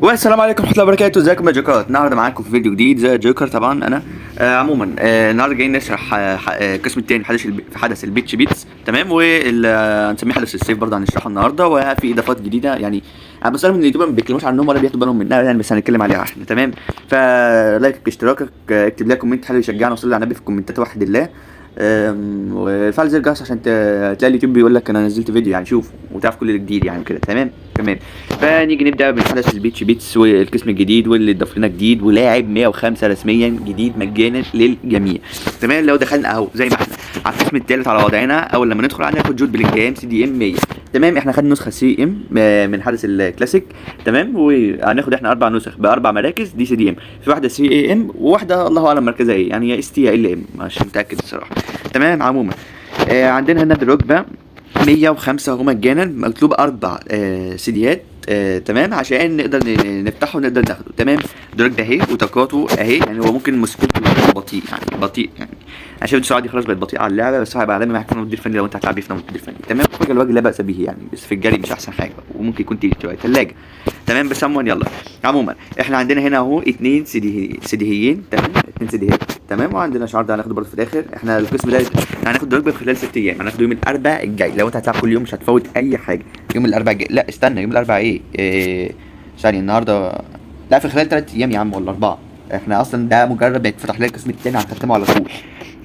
والسلام عليكم ورحمة الله وبركاته. ازيكم يا جوكرات؟ النهارده معاكم في فيديو جديد زي جوكر. طبعا انا عموما النهارده جايين نشرح القسم الثاني في حدث ال Peach Bits، تمام؟ واللي هنسميه حدث الصيف برضه هنشرحه النهارده، وفي اضافات جديدة. يعني انا بستغرب ان ال YouTuber ما بيتكلموش عنهم ولا بياخدوا بالهم منها يعني، بس هنتكلم عليها احنا، تمام؟ ف like اشتراكك، اكتب لنا comment حلو يشجعنا، وصلي على النبي في الكومنتات وحد الله، وفعل زر الجرس عشان تلاقي اليوتيوب بيقول لك انا نزلت فيديو، يعني شوف وتعرف كل الجديد يعني كده، تمام تمام. فنيجي نبدا بحدث ال Peach Bits والقسم الجديد واللي اتضاف لنا جديد، ولاعب 105 رسميا جديد مجانا للجميع، تمام؟ لو دخلنا اهو زي ما احنا على القسم الثالث على وضعنا، اول لما ندخل هناخد جود بلينجهام CDM 100، تمام؟ احنا خدنا نسخه CM من حدث الكلاسيك، تمام؟ وهناخد احنا اربع نسخ باربع مراكز دي CDM، في واحدة CAM وواحدة الله اعلم مركزها ايه، يعني يا ST يا LM، مش متاكد الصراحه، تمام؟ عموما عندنا هنا دروجبا 105 هو مجانا، مطلوب اربع سيديات، تمام؟ عشان نقدر نفتحه ونقدر ناخده، تمام؟ دروجبا اهي وطاقاته اهي، يعني هو ممكن مشكلته بطيء، يعني بطيء، يعني عشان السرعة دي خلاص بقت بطيئه على اللعبه، بس هو هيبقى عالمي معاك في المدير الفني لو انت هتلعب بيه في المدير الفني، تمام؟ وجه الوجه لا باس به يعني، بس في الجري مش احسن حاجه، وممكن يكون تيجي شوية ثلاجه، تمام؟ بس عموما يلا، عموما احنا عندنا هنا اهو اتنين سيدي سيديهيين، تمام؟ اتنين سيديهات، تمام؟ وعندنا شعار ده هناخده برضه في الاخر. احنا القسم ده هناخد دروجبا في خلال 6 ايام، هناخده يوم الاربعاء الجاي. لو انت هتلعب كل يوم مش هتفوت اي حاجه. يوم الاربعاء الجاي، لا استنى، يوم الاربعاء ايه؟ ثانية، النهارده لا، في خلال 3 ايام يا عم ولا 4. احنا اصلا ده مجرد ما يتفتح لنا القسم التاني هنختمه على طول،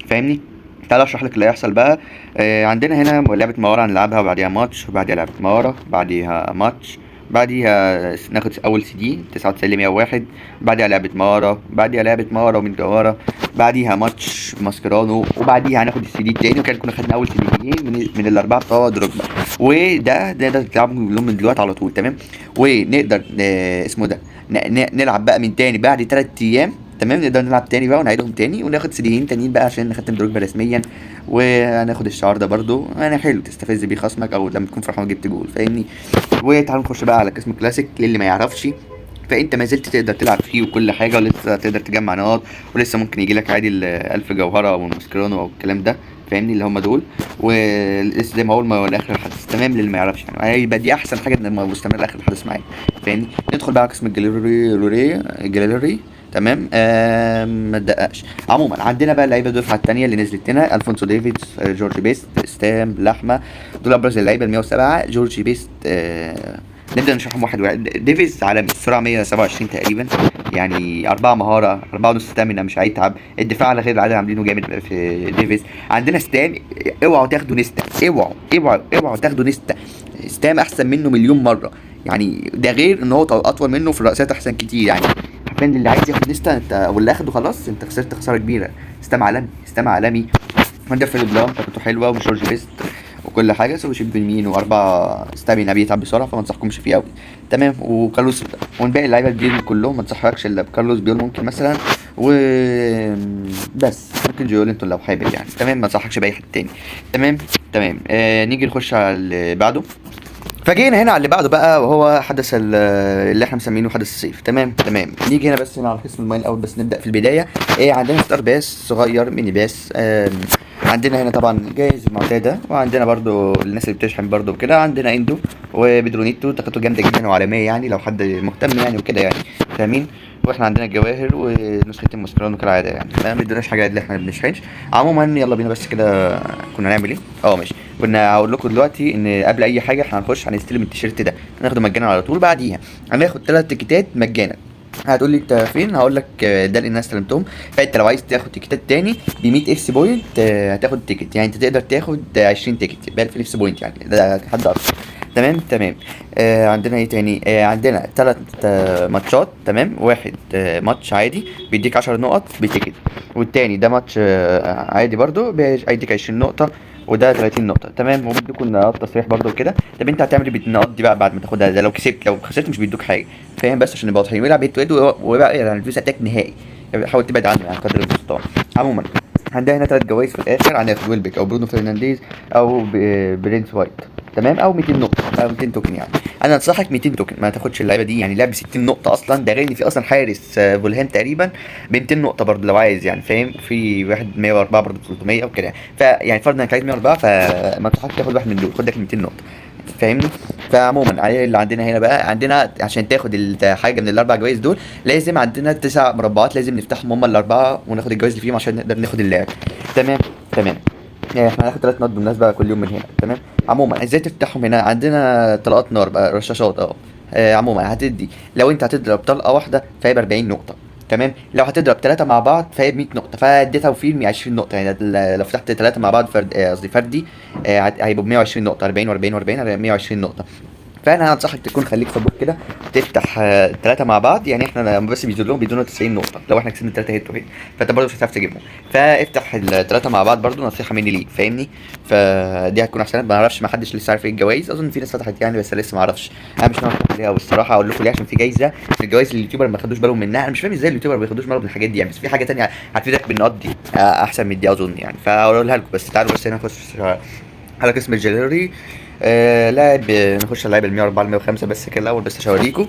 فاهمني؟ تعال اشرح لك اللي هيحصل بقى. عندنا هنا لعبة مهارة هنلعبها، وبعديها ماتش، وبعديها لعبة مهارة، بعديها ماتش، بعديها ناخد اول سي دي 99 101، بعديها لعبة مهارة، بعديها لعبة مهارة ومن جوهرة، بعديها ماتش ماسكرانو، وبعديها هناخد السي دي التاني، وكان كنا خدنا اول سي ديين من الاربعة بتوع دروجبا، وده ده تلعبهم كلهم من دلوقتي على طول، تمام؟ ونقدر اسمه ده نلعب بقى من تاني بعد 3 ايام، تمام؟ نقدر نلعب تاني بقى ونعيدهم تاني وناخد سيديين تانيين بقى عشان نختم دروجبا رسميا. وهناخد الشعار ده برضو، يعني حلو تستفز بيه خصمك او لما تكون فرحان جبت جول، فاهمني؟ وتعالوا نخش بقى على قسم كلاسيك. للي ما يعرفش، فانت ما زلت تقدر تلعب فيه وكل حاجه، ولسه تقدر تجمع نقاط، ولسه ممكن يجي لك عادي ال 1000 جوهره او الماسكرانو او الكلام ده، فاهمني؟ اللي هم دول، ولسه زي ما هو ما لاخر الحدث، تمام؟ للي ما يعرفش يعني، يبقى دي احسن حاجة ان مستمر لاخر الحدث معاك، فاهمني؟ ندخل بقى على قسم الجاليري الجاليري، تمام؟ ما تدققش. عموما عندنا بقى اللعيبة الدفعة الثانية اللي نزلت لنا: الفونسو ديفيدز، جورج بيست، ستام لحمه، دول ابرز اللعيبة ال 107. جورج بيست، نبدا نشرحهم واحد واحد. ديفيز عالمي، السرعة 127 تقريبا، يعني أربعة مهارة، 4.5 stamina، مش هيتعب. الدفاع على غير العادة عاملينه جامد في ديفيز. عندنا ستام، اوعوا تاخدوا نيستا، اوعوا اوعوا اوعوا تاخدوا نيستا. ستام احسن منه مليون مرة، يعني ده غير ان هو اطول منه، في الرأسيات احسن كتير. يعني حرفيا اللي عايز ياخد نيستا انت واللي اخده خلاص انت خسرت خسارة كبيرة. ستام عالمي، ستام عالمي. عندك فيليب لام طاقته حلوة، وجورج بيست وكل حاجه، سو بيمين واربعة stamina، بيتعب بسرعه، فما انصحكمش فيه قوي، تمام؟ وكارلوس والباقي اللعيبة الجديد كلهم ما انصحكش الا بكارلوس بيول ممكن مثلا، و بس ممكن جيولينتون لو حابب يعني، تمام؟ ما انصحكش باي حد تاني، تمام تمام. نيجي نخش على اللي بعده. فجينا هنا على اللي بعده بقى، وهو حدث اللي احنا مسمينه حدث الصيف، تمام تمام. نيجي هنا بس هنا على قسم ال mine الاول، بس نبدا في البداية. ايه عندنا؟ star pass صغير، mini pass. عندنا هنا طبعا جايز المعتاده، وعندنا برضو الناس اللي بتشحن برضو وكده. عندنا اندو وبيدرو نيتو، طاقته جامدة جدا وعالميه، يعني لو حد مهتم يعني وكده يعني، فاهمين؟ واحنا عندنا الجواهر ونسختين ماسكرانو كالعادة، يعني ما بيدوناش حاجة اللي احنا ما بنشحنش. عموما يلا بينا. بس كده كنا نعمل ايه؟ ماشي، كنا هقول لكم دلوقتي ان قبل اي حاجة احنا هنخش هنستلم التيشيرت ده، هناخده مجانا على طول. بعديها هناخد 3 تيكتات مجانا. هتقول لي انت فين؟ هقول لك ده اللي انا استلمتهم. فانت لو عايز تاخد تيكتات تاني ب 100 FC point هتاخد ticket، يعني انت تقدر تاخد 20 ticket ب 1000 FC point، يعني ده حد اقصى، تمام تمام. عندنا ايه تاني؟ عندنا 3 ماتشات، تمام؟ واحد ماتش عادي بيديك 10 نقط ب ticket، والتاني ده ماتش عادي برضو بيديك 20 نقطة، وده 30 نقطة، تمام؟ وبيدوكوا نقاط تصريح برضو وكده. طب انت هتعمل ايه بالنقاط دي بقى بعد ما تاخدها؟ ده لو كسبت، لو خسرت مش بيدوك حاجة، فاهم؟ بس عشان نبقى واضحين. ويلعب head to head وبقى يعني الفيس attack نهائي، يعني حاول تبعد عنه يعني قدر المستطاع. عموما عندنا هنا 3 جوائز في الاخر، هناخد ويلبك او برونو فرنانديز او برينس وايت، تمام؟ او 200 نقطة او 200 token. يعني انا انصحك 200 token، ما تاخدش اللعيبة دي، يعني لعب 60 نقطة اصلا. ده غير ان في اصلا حارس فولهام تقريبا ب 200 نقطة برضه لو عايز يعني، فاهم؟ في واحد 104 برضه ب 300 وكده. فيعني فرضا انك عايز 104، فما انصحكش تاخد واحد من دول، خد لك 200 نقطة. فاهمني؟ فعموما على اللي عندنا هنا بقى، عندنا عشان تاخد حاجة من الاربع جوائز دول لازم عندنا 9 مربعات لازم نفتحهم هم الاربعة وناخد الجوائز اللي فيهم عشان نقدر ناخد اللاعب. تمام تمام. يعني احنا هناخد 3 نقط بالمناسبة كل يوم من هنا. تمام. عموما ازاي تفتحهم هنا؟ عندنا طلقات نار بقى، رشاشات اهو. عموما هتدي لو انت هتضرب طلقه واحدة فهي ب 40 نقطة. تمام. لو هتضرب 3 مع بعض فهي ب 100 نقطة، فدي توفير 20 نقطة. يعني لو فتحت 3 مع بعض فرد، قصدي فردي، هيبقوا ب 120 نقطة، 40 و40 و40 على 120 نقطة. فانا انصحك تكون خليك صبور كده، تفتح 3 مع بعض. يعني احنا لما بس بيزول لهم بيدونا 90 نقطة لو احنا كسبنا 3 head to head، فانت برضه مش هتعرف تجيبهم، فافتح الثلاثة مع بعض برضه، نصيحة مني ليك فاهمني؟ فدي هتكون احسن. ما اعرفش، ما حدش لسه عارف ايه الجوائز، اظن في ناس فتحت يعني بس لسه ما اعرفش. انا مش ناوي افتح ليها والصراحة اقول لكم ليه، عشان في جايزة من الجوائز اللي ال YouTuber ما خدوش بالهم منها. انا مش فاهم ازاي ال YouTuber ما بياخدوش بالهم من الحاجات دي يعني، بس في حاجة ثانية هتفيدك بالنقط دي، احسن من دي اظن يعني، فهقولها لكم. بس تعالوا بس هنا نخش على قسم الجاليري. لاعب، نخش على لاعب ال 104 ال 105 بس كده الاول، بس عشان اوريكم.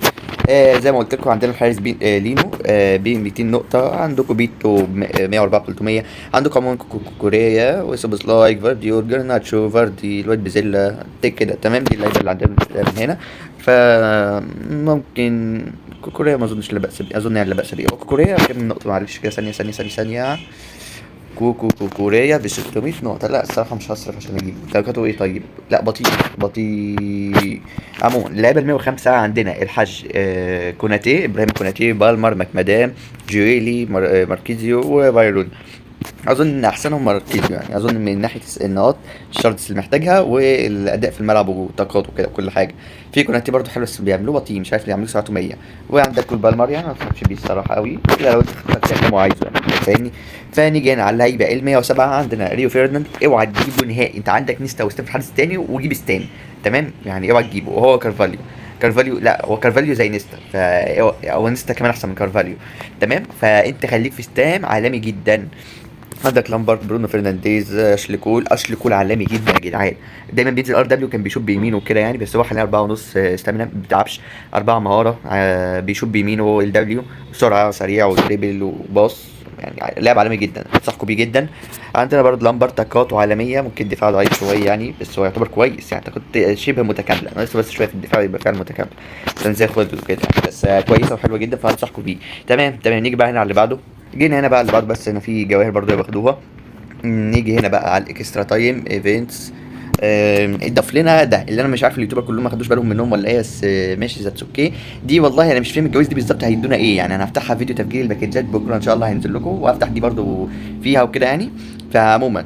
زي ما قلت لكم عندنا الحارس بي لينو، ب 200 نقطة، عندكم بيتو 104 300، عندكم عموما كوريا وسوبسلايك فارديول جرناتشو فاردي الواد بيزيلا تك كده. تمام. دي اللعيبة اللي عندنا من هنا. فممكن كوريا ما اظنش لا بأس بيه، اظن يعني لا بأس بيه. هو كوريا كام نقطة؟ معلش كده ثانية ثانية ثانية ثانية. كوكو كوريا ب 600 نقطة، لا الصراحة مش هصرف عشان اجيبه. درجاته ايه طيب؟ لا بطيء بطيء. عموما اللعيبة ال 105 عندنا الحاج، كوناتي، ابراهيم كوناتي، بالمر، مكمدام، جويلي، ماركيزيو، وبايرون. اظن ان احسنهم ماركيزيو يعني، اظن من ناحية النقاط ال shards اللي محتاجها والاداء في الملعب وطاقاته وكده وكل حاجة. في كوناتي برضو حلو بس بيعملوه بطيء، مش عارف ليه بيعملوه سرعته 100. وعندك كول بالمر يعني ما انصحكش بيه الصراحة قوي، الا لو انت خدت كام وعايزه يعني فاهمني. فنيجي هنا على اللعيبة ال 107 عندنا ريو فيرديناند، اوعى تجيبه نهائي، انت عندك نيستا وستام في الحدث الثاني وجيب ستام. تمام. يعني اوعى تجيبه. وهو كارفاليو، كارفاليو لا هو كارفاليو زي نيستا، او نيستا كمان احسن من كارفاليو. تمام. فانت خليك في ستام عالمي جدا. عندك لامبارد، برونو فرنانديز، اشلي كول. اشلي كول عالمي جدا يا جدعان، دايما بينزل RW كان بيشوط بيمينه وكده يعني، بس هو حاليا 4.5 stamina، ما بيتعبش، 4 مهارة، بيشوط بيمينه ال W، سرعة سريع و dribble وباص، يعني لاعب عالمي جدا، انصحكم بيه جدا. عندنا برضه لامبارد تاكاته عالمية، ممكن دفاعه ضعيف شوية يعني، بس هو يعتبر كويس يعني، تاكات شبه متكاملة، ناقص بس شوية في الدفاع يبقى فعلا متكامل، عشان زي خد وكده يعني، بس كويسة وحلوه جدا فانصحكم بيه. تمام تمام. نيجي بقى هنا على اللي بعده. جينا هنا بقى اللي بعده، بس هنا في جواهر برضه بياخدوها. نيجي هنا بقى على ال extra time events. اتضاف لنا ده اللي انا مش عارف ال YouTuber كلهم ما خدوش بالهم منهم ولا ايه، بس ماشي that's okay. دي والله انا مش فاهم الجوائز دي بالظبط هيدونا ايه يعني. انا هفتحها فيديو تفجير الباكجات بكره ان شاء الله هينزل لكم، وهفتح دي برضو فيها وكده يعني. فعموما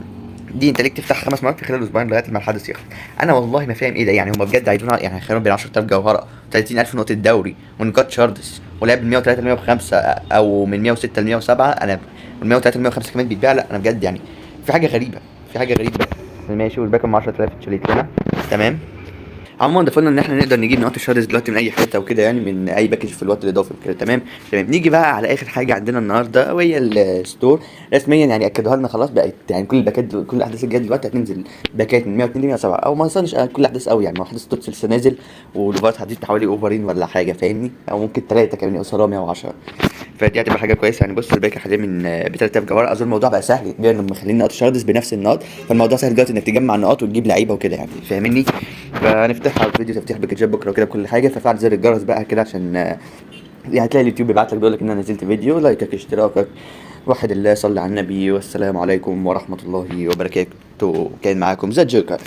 دي انت ليك تفتح 5 مرات في خلال اسبوعين لغاية ما الحدث يخلص. انا والله ما فاهم ايه ده يعني، هم بجد هيدونا يعني هيخيرونا بين 10000 جوهره، 30000 نقطة دوري، ونقاط shards، ولعب من 103 ل 105 او من 106 ل 107. انا من 103 ل 105 كمان بيتباع. لا انا بجد يعني في حاجة غريبة، في حاجة غريبة. ماشي. والباقي ب 10000 اتشالت لنا. تمام. عموما ضافوا لنا ان احنا نقدر نجيب نقاط ال shards دلوقتي من اي حتة وكده يعني، من اي package في الوقت الاضافي وكده. تمام تمام. نيجي بقى على اخر حاجة عندنا النهارده وهي ال store. رسميا يعني اكدوها لنا خلاص، بقت يعني كل الباكات، كل الاحداث الجاية دلوقتي هتنزل باكات من 102 ل 107، او ما اظنش كل الاحداث قوي يعني، ما حدث TOTS لسه نازل، والاوفرات هتزيد حوالي اوفرين ولا حاجة فاهمني، او ممكن 3 كمان يوصلوا 110، فدي هتبقى حاجة كويسة يعني. بص ال pack حاليا من ب 3000 جوهر، اظن الموضوع بقى سهل بما انهم مخلين نقاط shards بنفس النقاط، فالموضوع سهل دلوقتي انك تجمع نقاط وتجيب لعيبة وكده يعني فاهمني. فهنفتحها في فيديو تفتيح باكجات بكره وكده كل حاجة. ففعل زر الجرس بقى كده عشان يعني هتلاقي اليوتيوب بيبعت لك بيقول لك ان انا نزلت فيديو، لايكك اشتراكك، وحد الله، صلي على النبي، والسلام عليكم ورحمة الله وبركاته. كان معاكم The Joker.